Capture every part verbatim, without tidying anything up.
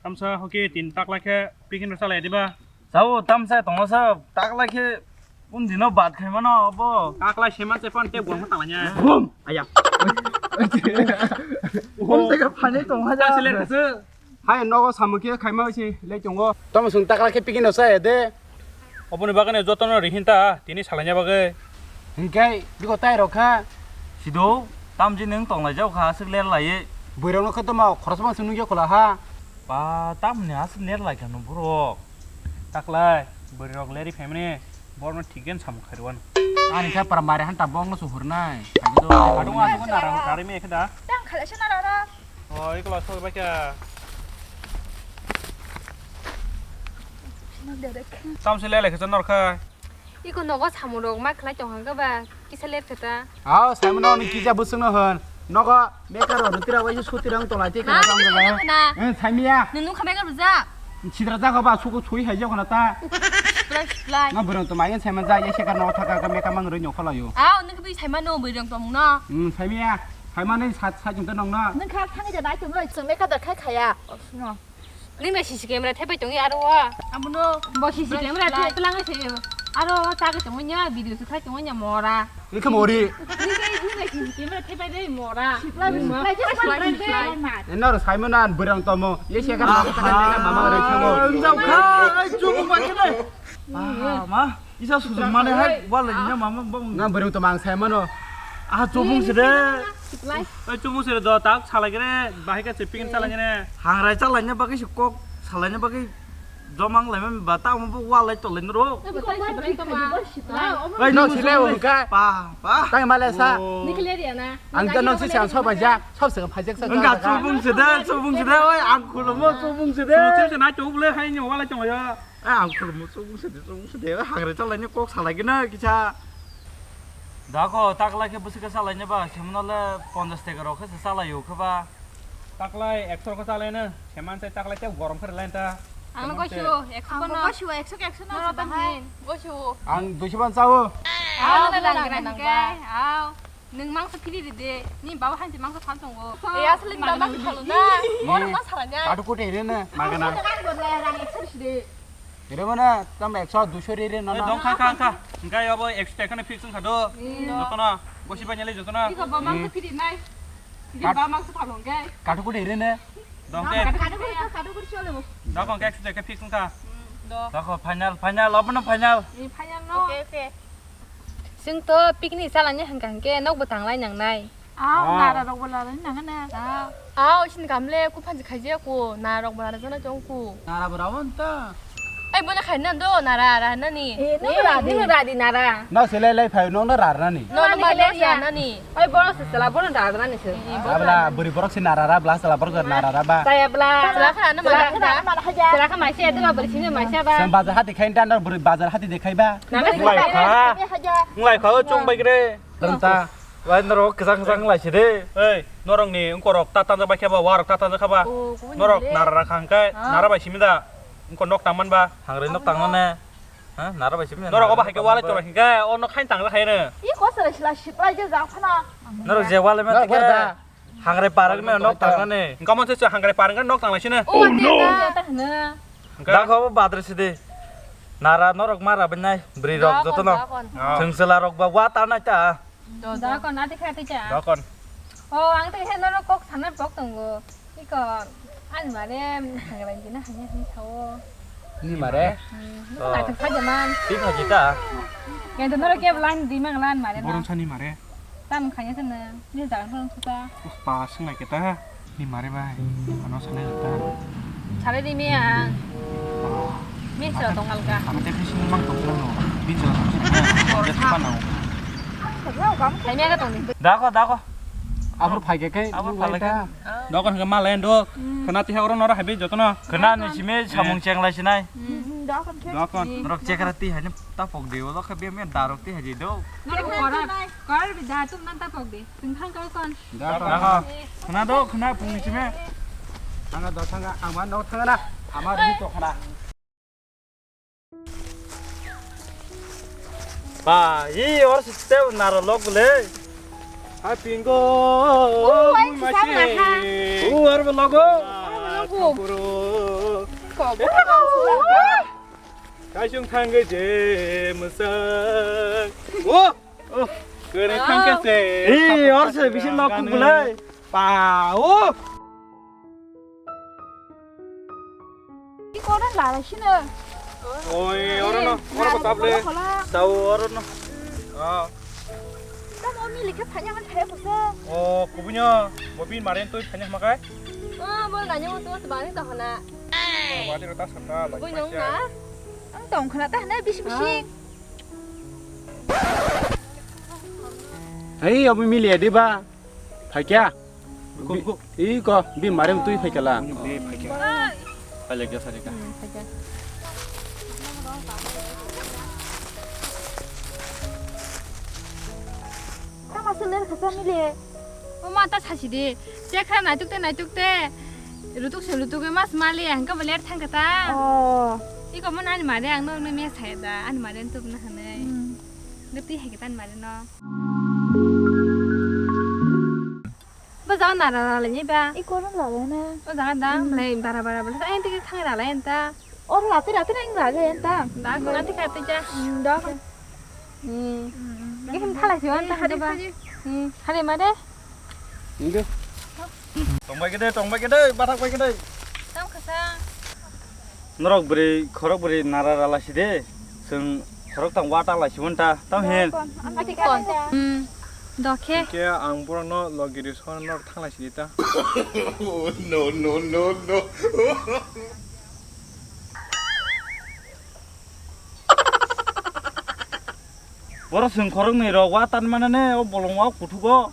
Tamsa hoki tin takla khe picnic rw salai diba? Chao, tamsa tongma sa takla khe un dino bat khai mano obo. Takla seman se phone tep gong tangla nya. Bum. Aya. Bum se ka phane tong ha ja. Hai nogo samung khe khaima se le tongo. Tamo sung takla khe picnic rw salai de. Oboni bagwi jotono rihinta tini salaina bagwi. Hinkhe biko tai rok kha. Sido, tamji nwng tonglaijak kha, aswk ler laiwi. Bwrwirokno khe tamo khoroksa mang se nukya khwla ha. Ba, tamni aswk ler laikha no borok. Taklai, bwrwirok leri phaimani, borokno thik khe samung khairwano. Ani kha para mari hanta bongno su hurnai. Adung aswk nara, nara mi ekhe da. Tang khala se nara ra. O, iko la sok bai kha. Tamsi lele khe nor kha. Iko nogo samung rok ma khlai tong hang ba kisa ler khe ta. Ao, Simon no ni kija busung no hon. Nogo mekar ro tira wai su tira tong lai te kha. Na, tong na, ga. Na. Eh, Saimia. Nunu kha mekar buja. Sidra jaga ba suku sui hai jokna ta. Siplai, siplai. Na burang to mayan Simon ja ya sekar no thaka ka mekar mang roi nyokha layo. Ao, nuk bi Simon no burang to mung no. Hmm, Saimia. Hai mani sat sat jung ta nong na. Nung kha thang ja dai tum roi chung mekar da khai khaya. Osno. Nung na C C camera thepai tongi aro wa. Amuno. Bo C C camera thai pelang se. Aro ta ke tongo nya video se khai tongo nya mora. Nung kha mori. Nung ke nung na C C camera thepai dei mora. Siplai, siplai, siplai, siplai. Enor Simon an burang tomo. Ye se ka mama roi thango. Jam kha ai chung ba ke dai. Ah, ma. Isa sujung mane hai wala nya mama bong. Nga bwrwng to mang sai mano. Ah, chubung se de. Siplai. Oi, chubung se de do tak salai gere bahai ka cheping salai gere. Hangrai chalai nya bagwi se kok salai nya bagwi jomang lai man ba ta mo wala to lai ro. Oi, no sile o ka. Pa, pa. Tai male sa. Ang ta no si sang so ba ja. Sob se phajak sa. Nga chubung se de, chubung se de. Oi, ang khulo mo chubung se de. Chubung se na chubung le hai ni wala to ya. Eh, ang khulumno chubung se de, chubung se de. Hangre chalai ni kok salai gina kisa. Dako, takla khe bwswk khe salai ni ba, semano le ponchash taka rok khe se salai o khe ba. Taklai ekso rok khe salai no, seman se taklai te gorom khe lai ta. Ang no gosio, ekso kono. Gosio, ekso ke ekso no. Gosio. Ang duiso ban chao. Ang no lang lang lang. Aw. Nwng mangsa phiri ride, ni baba hansi mangsa phal tongo. Eh, asli ni baba mangsa phalo na. Borok ma salanya. Kadu kote rene. Magana. Rang ekso side. Rebo na tam ekso duiso rere no. Dong kha kha kha. Engkai abo ekso taka ni fix wngkha do. Jotono. Bosi banyale jotono. Iko baba mangsa phiri nai. Ni baba mangsa phalo engkai. Kadu kote rene. Dong te. Kadu kote, kadu kote chole bo. Dong kha ekso taka fix wngkha. Do. Dong kha final, final, obono final. Ni final no. Okay, okay. Chwng to picnic chalani hwnkha hwnkhe nokbo tanglai nangnai. Aw, nara rokbo lalai nangna. Aw, isin kamle ku phanji khaijia ku, nara rokbo lalai jana chong ku. Nara bo rawon ta. Ai, bono khaina do, nara, ra nani. Eh, nung ra di, nung ra di nara. Na selai lai phai nong na ra nani. No, no, ma le ya nani. Ai, bono se sela, bono ra nani se. Abla, buri borok se nara ra, bla sela borok nara ra ba. Saya bla. Sela khana ma ra. Sela khana ma se, adu ba buri sini ma se ba. Sem bazar hati khain tan, buri bazar hati de khai ba. Nglai kha. Nglai kha, o chong bai gre. Tanta. Wai norok kwchang kwchang lai si de. Ei, norok ni ungkorok ta tanja bai khe ba, warok ta tanja kha ba. Norok nara ra kha hwnkhe, nara bai simi da. Ungkor nok tangman ba. Hangre nok tangmane. Ha, nara bai simi da. Norok obo hai khe walai tongla hwnkhe, o nok hain tangja khai no. I kosra sila siplai je ja phana. Norok je walai ma. Hangre parang no nok tangnani. Engka mon se hangre parang nok tangla sini. Oh no. Hangre. Dakho bo badre sidi. Nara norok mara benai bri rok joto no. Dakon, dakon. Sengsela rok ba wa ta nai ta. Dakon ati kha ti cha. Dakon. Oh, ang te he norok kok sana pok tongo. Iko ani mare hangre dina hanya hin sao. Ni mare? Hmm, oh. Nang thang kha jaman. Ti kha jita. Kento norok ke line di mang lan mare na. Borom sani mare. Tam khanya sana. Ni jalan borom suta. Us pa sing lai kita. Ni mare bai. Ano sana kita. Sare di mi ang. Mi sero tong alga. Ano te fishing mang tong lang no. Bin jalan tong sini. Dia tuh panau. Hai mi aga tong di. Dako, dako. Abur phai ke kai. Abur phai ke. Dokon hwnkhe ma len do. Khwna tiha oro noro haibe jotono. Khwna ni simi samung cheng lai sinai. Dokon. Norok chekra ti haini tapok de, o khe be me darok ti haji do. Norok korar, korar bi da tum nan tapok de. Tum thang kau kon. Khwna do, khwna pung ni simi. Thanga do thanga, ama no thanga na. Ama ri to khana. Ba, i or siste naro log le. Ha pingo. Oh, ai, mui masi. Sisam na kha. U ar bo logo. Ah, Kaisung thangwi je mwsang. O! O! Kwrwi thangkhe se. Ei, or se bisi nok kubulai. Pa, o! Oi, oro no, oro bo table. Tau, oro no. Ah. Tamo mili khe phanya man thaya busa. O, kubunyo, bo bin maren toi phanya makai. O, bo nanya mo to bani to hona. Wadi rota sanda, lagi. Bo nyong na. Ang tong khna ta hna bisi bisi. Hei, obo mili adi ba. Phaikya. Iko, iko. Iko, bi mare twi phaikala. Phaikya. Phaikya, phaikya. Tama seler khasa mili. O ma ta sasi de. Chekha naituk te, naituk te. Rutuk se rutuk mas mali ang ka beler thang kata. Oh. Iko mo nani mare ang no me saya da. Ani mare tup na hane. Hmm. Gati hai kata ani mare no. Bo jaga nara ralai ni ba. I kono ralai na. O jaga da, hmm, lai bara bara bara. Ai tiki thang ralai enta. Or rati rati na ing ralai enta. Da ko rati kati ja. Hmm, da. Hmm. Gihim thalai si wan ta hade ba. Hmm, hade ma de. Indo. Tong bai kede, tong bai kede, bathak bai kede. Tam khasa. Norok bwrwi, khorok bwrwi nara rala si de. Chwng khorok tang wa ta lai si won ta. Tam hin. Kon. Hmm. Dokhe. Ke ang borok no logi ri son norok thang lai si de ta. No, no, no, no. Borok chwng khoroknwi rok wa tan manane o bolong wa kuthugo.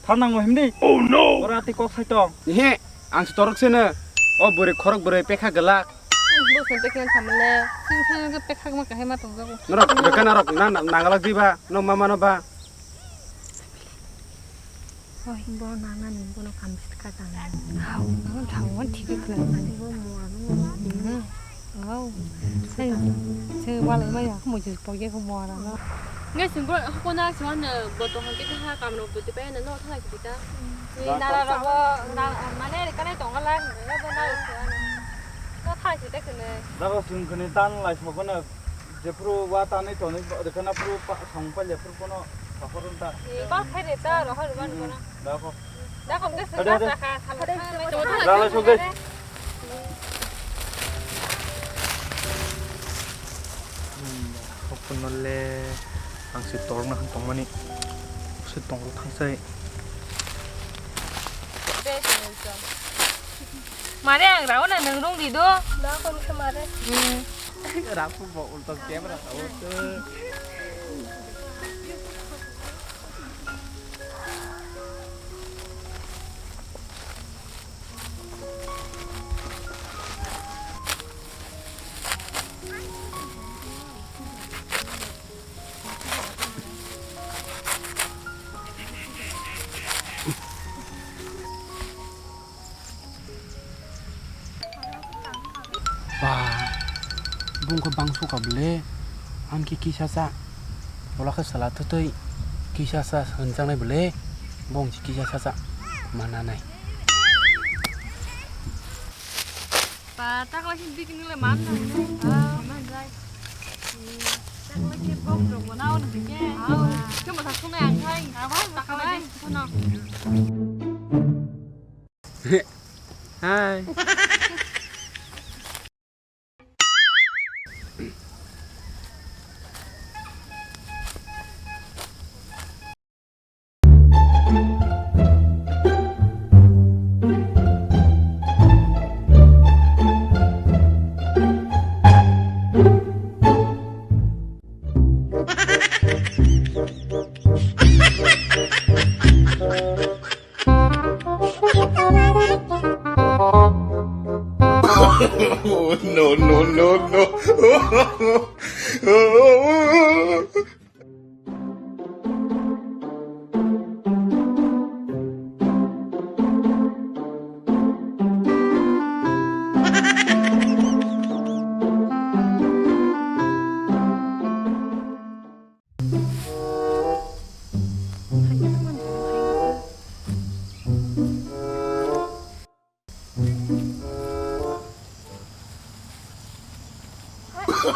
Thanango himdi. Oh no! Ora ti kok sai tong. Ehe, ang si torok sene. O bwrwi khorok bwrwi pekha gelak. Bo sen pekha thamle. Sing sing ke pekha ma kahai ma tong jago. Norok bekana rok na na- nangalak diba. No mama no ba. Hoi, bo nangani bono kam sitka tang. Hau, ang thang wan thik khlai. Bo mo ano. Hau. Sai, sai wala ma ya mo jis po ye ko mo ara no. Ngai sing bo ko na sing an bo to hang ke ha kam no bo te pa na no thang ki ta. Ni na ra ro na mane re ka nai tong la na bo na. No thang ki ta kene. Dago sing kene tan lai so ko na. Jephuru wa tanwi tonwi rwkha na phuru pa-, samung palya phuru pono sahorun ta. Ni kok khaide ta rohor ban kono. Da kok. Da kok de. Ade, ade. Sakha, sakha, sakha. Rala sok de. Hmm, hokun nole ang si torna han tongmani. Si tongro thangsai. Be, mare ang rao na nang rung di do. Da kon khe mare. Hmm. Rapu bo ulta camera tau tu. Ba, bungkha bangsu ka bwle, ang khe kisa cha. Bola khe sala thwtwi kisa cha hwnjaknai bwle, bong si kisa cha cha mananai. Ba, takla khe bikini le man nang nai. Ah, man jai. Takla khe bok rok bo na on bike. Ah, khe mo thak sunai ang khai. Ah, ba, takla khe. Hi.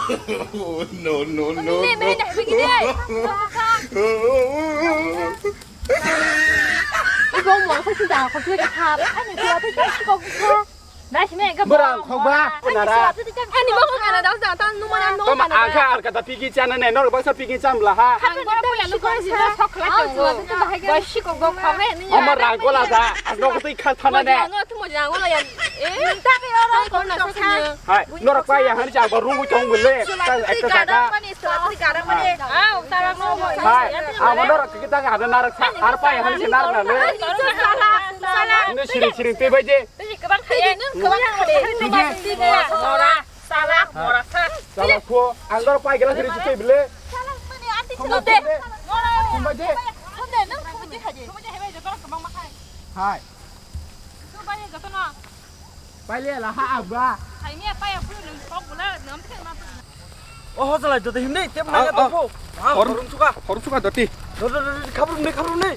Oh, no, no, no, Mene, mene, no. Begini. Ibu mau apa sih dah? Kau sudah kehap. Ani tua tu kan si kau kehap. Dah sini ke. Berang kau bah, penara. Ani mau ke Canada, dah tan nu mana nu. Toma Canada. Angka arka tapi ki chana ne, nor baksa piki cham lah ha. Kan kau boleh lu kau sih sok lah tu. Bos si kau kau kau ni. Ama rangko lah dah. Ano kau tu ikhal thana ne. Mau jangan, mau jangan lah ya. Eh, tapi orang kau nak sok ni. Hai, norok pai ya, hani chang ba rungu chong bele. Tang ekta jaga. Mani, sala, sala, mani. Au, sala, no, no. Hai, amo norok kita ada narak sa, har pai ya, hani se narak na le. Sala, sala. Ini siring siring te bai je. Tei kebang khai. Tei nung kebang khai. Tei nung kebang khai. Mora, sala, mora sa. Sala ko, ang norok pai gela siring siring bele. Sala, mani, anti sala de. Kumba je. Kumba nung kumba je haje. Kumba je hebe joto kebang makai. Hai. Kumba je joto no. Paile la ha abba. Hai ni apa ya pun nung kok bula nung te ma. Oh, ho chalai to him nei, tem na ya to. Ah, horun suka. Horun suka doti. Do do do, khabrung nei, khabrung nei.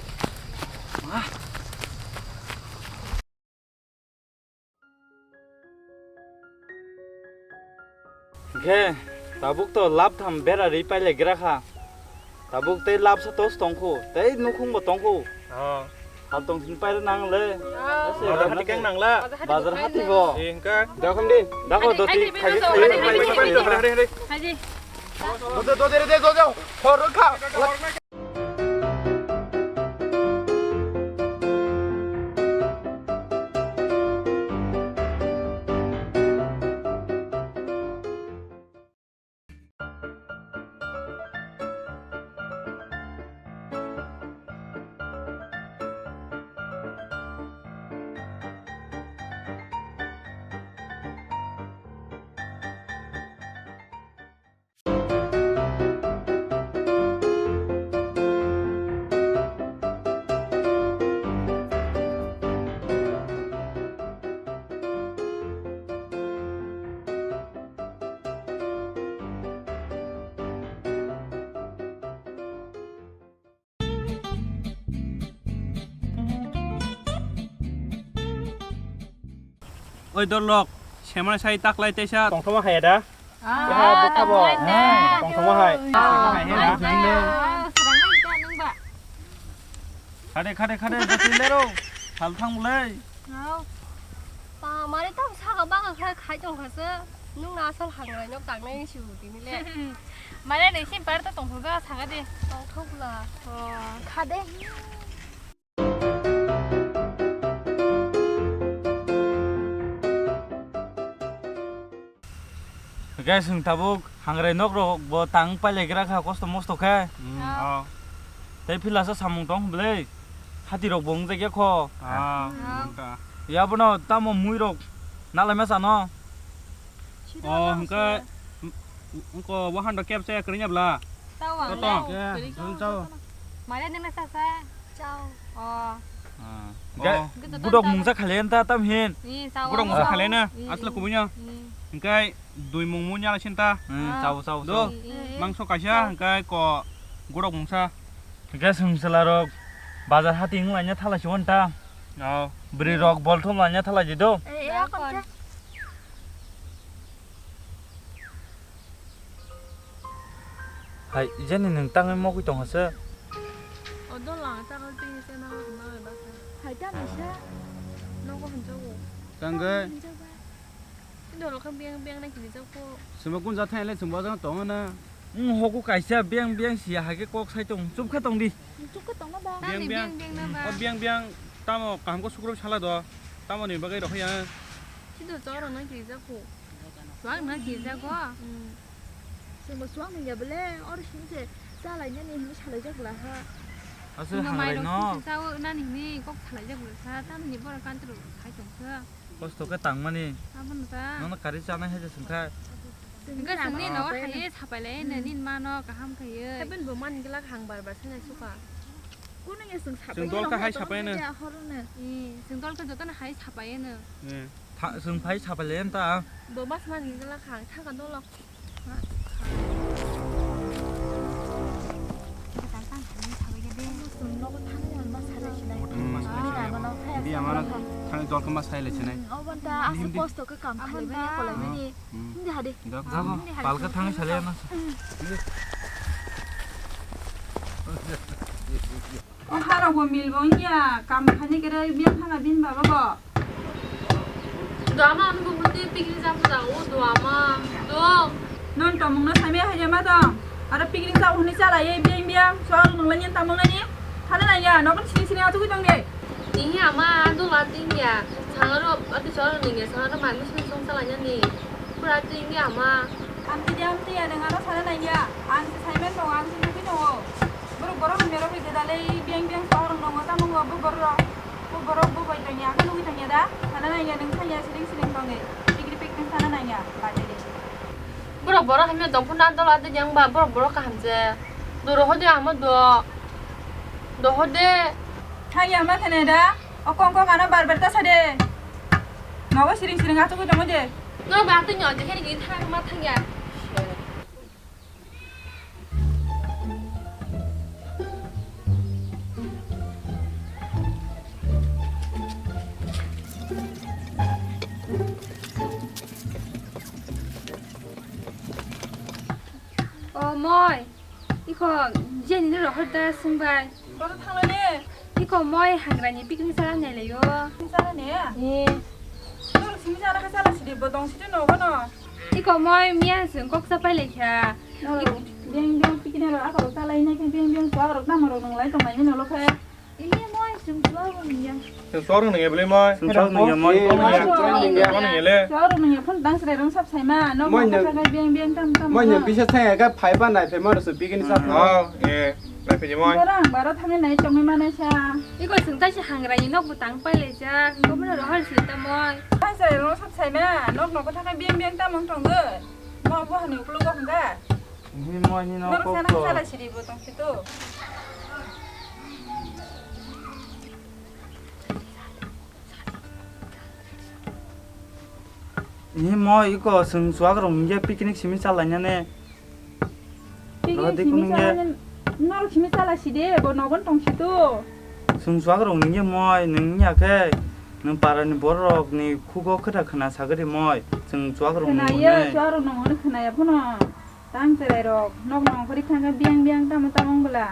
Khe, tabuk to lab tham bera ri paile gra kha. Tabuk tei labsa tos tongkhu, tei nukhung bo tongkhu. Oh. Hal tong sini paira nang le. Oh. Ase bazar hati keng nang la. Bazar hati bo. Engka. Dakham di. Dakho doti khai khai. Haji. Dode dode dode dode. Hor kha. Oi dorlok, semana sai taklai teisa tongthoma haya da? Ah, tongthoma hai. Khade, khade, khade, bwtwi lero. Sal thang bolai. Hao. Pa, mare tamo saka baka kha khai tong kha se. Nung na asal hangrai nok tangnai si u tini le. Mare nei sim par ta tong thok ja saka de. Tong thok bla. Oh, kha de. Guys, chwng tabuk hangrai nok rok bo tang pailai gra kha kosto mosto khe. Hmm. Oh. Tei phila sa samung tong bwlai. Hati rok bo wng jak ya kho. Ah, ah. Wng ta. Ya bono tamo mui rok nalai ma chano. Oh, hwnkhe wngko wahan rok kebsa ya kwrwngya bla. Tao ang. Toto. Khe, ang chao. Mare nang na sa sa. Chao. Oh. Ah. Oh. Budok mungsa khale enta tam hin. Budok mungsa khale na. Asla kubunya. Hwnkhe dui mung munya la sinta. Hmm, chao, chao, chao. Mangso kaisa, hwnkhe ko gurok mungsa. Hwnkhe sungsla rok bazar hati wng laina thala si wanta. Oh. Bwrwi rok bol thum laina thala di do. Eh, eh, akon khe. Hai, jani nwng tangwi mogwi tong hase? O dol ang tangwi twi se nang nang ba kha. Hai ta ni sa. Nogo hwnjago. Tangwi. Dol kha biang biang nang kini jago. Sima kun ja thai le sima jang tong na. Wng hogo kaisa biang biang si hai khe kok sai tong. Chup kha tong di. Chup kha tong na ba. Biang biang. O biang biang tamo kaham ko sukro sala do. Tamo ni bagwi rokha ya. Sido choro nang kini jago. Swak na kijago. Hmm. Chwngbo swak nungya bele, oro sini se chalainani hinwi salaijak bwla ha. Aswk chwngbo hangrai mairok no. Sini se chao nani hinwi kok salaijak bwla sa, tamni borok country rok khai tongkha. Kosto khe tangmani. Abono ta. Nono kari chanai hai se swngkha. Hwnkhe chwngni nogo hai sapai lai, hmm, nini mano kaham khaiwi. Haiphano bo mani glak hang bar bar se nai suka. Kunu ya chwng sapai. Chwng dol khe hai sapai no. Horo no. Ee, chwng dol khe jotono hai sapai no. Ee. Tha-, chwng phai sapai le ta. Bo mas man ni la khang tha ka dolo. Chwng nogo thang man ma salai sinai. Hmm. Bia mano. Ang dol kama sai le chinai. Hmm, obo ta aswk kosto khe kam khalai mani, kholai mani. Hmm. Hindi hadi. Dok. Jago, hindi hadi. Palka thangwi salai ma. O harok bo mil bo wngya, kam khaini kere biya thanga bini baba bo. Do ama, ang bo hundi picnic jam jao, do ama, do. Non tomung no samya hai ma tong. Aro picnic jao hwnwi chalai biang biang, so ang nang lani tamung lani. Thana nai ya, nokon sini sini atu tong de. Tini ama, ando la tingya, sangaro, ati soro ningya, sangaro mami song song salanya ni. Pura tingya ama. Amti dia amti ya, dengan sana nanya. Ang si Simon dong, ang si Nuki dong. Buru borok ni merok ni dedale, biang biang soro nong, tamo ngo bu borok, bu borok bu bai tanya, aku Nuki tanya da. Sana nanya, neng tanya, siling siling dong ni. Pikri pikri sana nanya, bade de. Borok borok hamya dongphano ando la tingya, ang ba borok borok kaham je. Doro hode ama do, do hode. Thangya ma thene da. O kong kong ano bar bar ta sade. Nogo siring siring atugwi tongo je. Norok ba atugwi no je heri gini thang ma thang ya. O moi. Iko, jeni no rohor da sungbai. Koto thangla ne? Iko moi hangrani picnic sala nai layo. Sala ne? Eh. Norok simi sala khe sala sidi bo dong sidi no bono. Iko moi miya sung kok sapai laikha. Norok biang biang picnic ro ako sala inai khe biang biang suak rok tamo rok nang lai tong lai ni nolo khe. Ini moi sung suak rok nang ya. Sung suak rok nang ya beli moi. Sung suak rok nang ya moi. Sung suak rok nang ya le. Suak rok nang ya phun dang sere rong sap sai ma. Nok nok kha biang biang tam tam. Moi no bisa thang ya ka phai ba nai phai ma ro su picnic sap. Oh, eh. Nai phai moi. Borang baro thangwi nai tongwi manai sa. Iko sung tai se hangrani nok butang pai lai jak. Iko bono rohor sini ta moi. Phai sere rong sap sai ma. Nok nok kha biang biang tam tong ge. Mo bo hani uklo go hanga. Hi moi ni nok ko. Norok sana sala sidi bo tong situ. Ni mo iko sung suak rok nungya picnic simi chalai nane. Picnic simi chalai nane. Norok simi chalai sidi bo nogon tong situ. Sung suak rok nungya moi nungya khe nung para ni borok ni khugo khwta khwna sagri moi sung suak rok nungya. Khwnaya, suak rok nungya khwnaya phano. Tang cherai rok, nok nong khori thangkhe biang biang tamo tamo wng bwla.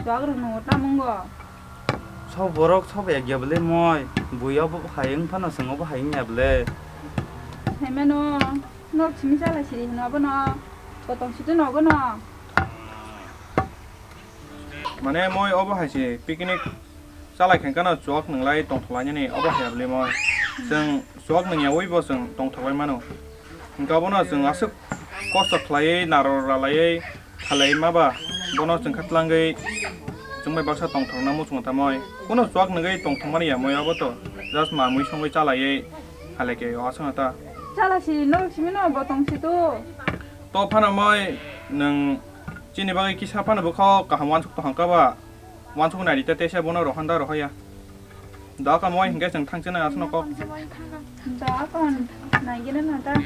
Chuak rok nongo tamo wngo. Sok borok sok ya gya bwle moi, bui obo hai wng phano chwng obo hai wng ya bwle. Saimano, nok simi chala siri hino abono, kotong situ nogo no. Mane moi obo hai se picnic chalai khe kano chuak nwnglai tongthok lainani obo hai bwle moi. Chwng chuak nungyawi bo chwng tongthok lai mano. Hwnkhe abono chwng aswk kosto khlaiwi, naro ralaiwi khalai ma ba, bono chwng kha tlangwi chwng bai baksa tongthokna muchungo ta moi. Bono chuak nungwi tongthok mani ya moi, abo to just ma mui songwi chalaiwi halai khe o aswk ta. Chala si norok simi no bo tong si tu. To phano moi nwng chini bagwi kisa phano bwkha o kaham uansuk tong kha ba. Uansuk nai rite teisa bono rohon da rohoya. Da ka moi hingke chwng thangchana asno kok. Da kon naigena na ta.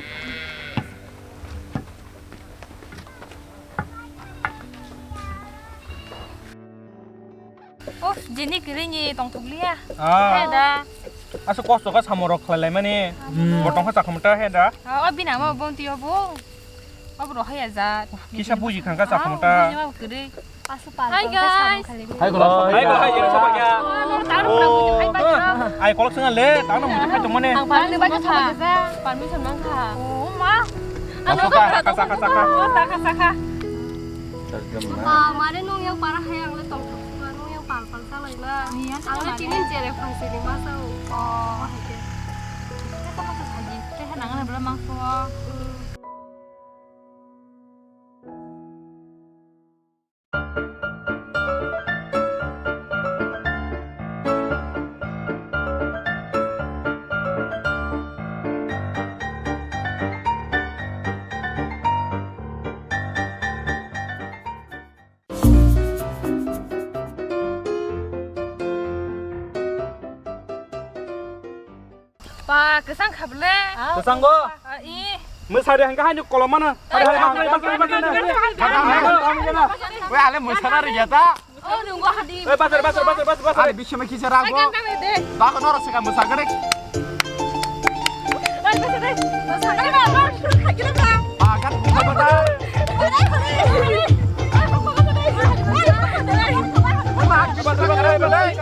Oh, jeni kiri ni tong thukliya. Ah. He da. Asa kosto ka samorok khlai lai mani. Hmm. Botong ka chakhamta he da. Ah, o bina mo bonti o bo. Abro haya jat. Kisa buji khangka sa khangta. Hi guys. Hi guys. Hi guys. Hi guys. Ai kolok sanga le, tang na mutu khai tongmani. Ang parli ba kha. Permission mang kha. Oh ma. Ano ka saka saka. Saka saka. Apa mare nong yang parah hai ang le tong thok nong yang pal pal sa lai na. Ang le tinin jere phang sini masa. Oh. Kita masa saji. Teh nang na bela mangso. Ba, kwchang kha bwle. Kwchang go? Ah, i. Mwsari hangka haino kolom mano. Hari, hari, hari, hari, hari, hari, hari. Weh, ale mwsana ri ya ta. Oh, nunggu hadi. Eh, basar, basar, basar, basar, basar. Ani bisma kisa rago. Ai, kan, kan, deh. Bako noro seka musa gede. Ai, basar, deh. Basar, deh, basar. Hai, kira, kan. Bagat, bagat. Ai, basar, deh. Ai, basar, deh. Ai, basar, deh. Ai, basar, deh.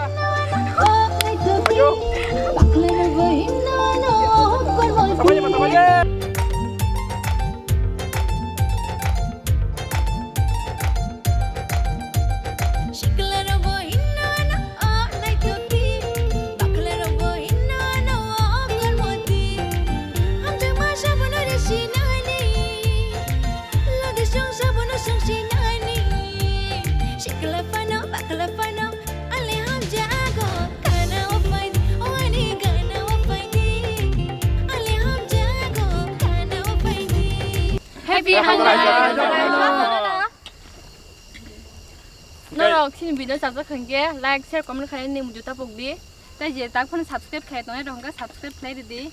Ayo. Apa aja, apa aja? Sikla rok bo hinno ano o naitokti, bakla rok bo hinno ano o kormoti. Hamjakma sabono resi nani, lodi song sabono song si nani. Sikla phano, bakla phano, ale hamjago. Kana o phai, o ani kana o phai di, ale hamjago, kana o phai di. Happy Hangrai. Norok chini video chajak khankhe like, share, comment khainani muju tapok di. Tei je tak phano subscribe khai tongnai rok hwnkhe subscribe khlai ridi.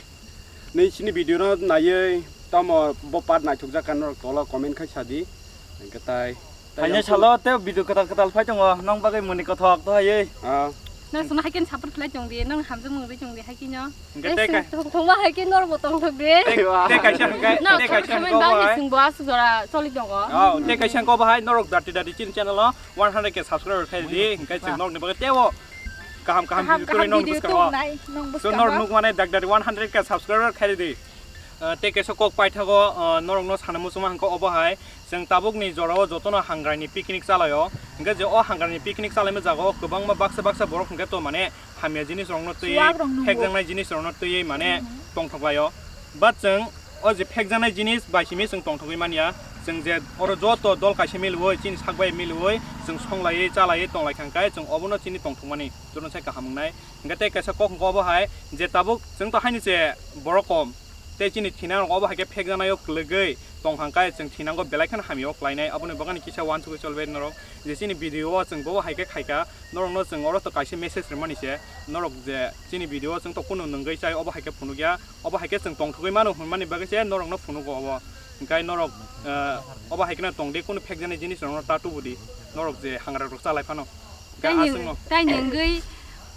Nini chini video no naiwi tamo bo part naithokjak kha norok tolo comment khai sadi. Hwnkhe tai, tai Haino yang salo tei video kwtal kwtal phai tongo, nong bagwi muni kothok to haywi. Ah. Nang songno haikhe support khlai tong di, nang hamjakmung rwi tong di haikhe no. Hwnkhe tei kai- Tong, tongma haikhe norbo tongthok di. Tei, tei kaisa hwnkhe, no, tei kaisa comment hwnkhe bagwi obo hai. Chwngbo aswk jora choli tongo. Oh, tei kaisa hwnkhe obo hai norok dati dati chini channel o one hundred K subscriber khai di, hwnkhe chwng norokni bagwi teibo kaham kaham video tubui norok bwskango. So norok nukmani dakdari one hundred K subscriber khai di. Ah, tei kaisa kok paithago, ah, norokno sana muchungma hwnkhe obo hai. Chwng tabukni jorao jotono Hangrai ni picnic chalaio. Hwnkhe je o Hangrai ni picnic chalaima jagao kwbangma baksa baksa borok hwnkhe to mane hamya jinis rokno twi, phekjaknai jinis rokno twi mane tongthok laio. But chwng o je phekjaknai jinis bai simi chwng tongthogwi manya. Chwng je oro joto dol kaisa milwi, chini sak bai milwi, chwng songlaiwi, chalaiwi tonglai kha hwnkhe chwng obono chini tongthokmani jotono sai kaham wngnai. Hwnkhe tei kaisa kok hwnkhe obo hai je tabuk chwng to haini se borok kom. Tei chini thinang rok obo hai khe phekjaknai o kwlwgwi tong hwnkhe chwng thinango belai kheno hamya o khlainai. Aboni bagwi kisa uansugwi cholbai norok je chini video o chwng bobo hai khe khaikha. Norokno chwng oro to kaisa message rwmani se, norok je chini video o chwng to kunu nungwi chai, obo hai khe phunukya, obo hai khe chwng tongthogwi mano hwnmani bagwi se norokno phunugo obo. Hwnkhe norok, eh, obo hai kheno tongdi, kunu phekjaknai jinis rokno ta tubudi, norok je Hangrai rok chalai phano. Hwnkhe tei aswkno. Tei nungwi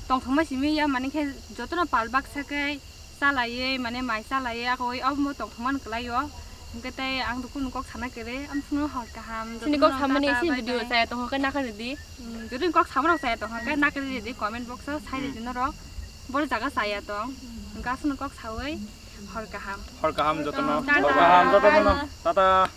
tongthokma simi ya, mani khe jotono pal baksa khe chalaiwi, mane mai chalaiwi, akhoi obo tongthokmani kwlaio. Hwnkhe tei ang to kunu kok sana kwrwi, amsukno hor kaham, chini jotono kok samani tata isi bye video bye. Chaya tongkha khe nakha ridi. Hmm, jodi kok samarok chaya tongkha khe nakha ridi, comment box o sai ridi norok. Boro jaga chaya tong. Hwnkhe aswkno kok sawi hor kaham. Hor kaham jotono. Tata. Hor kaham jotono. Tata.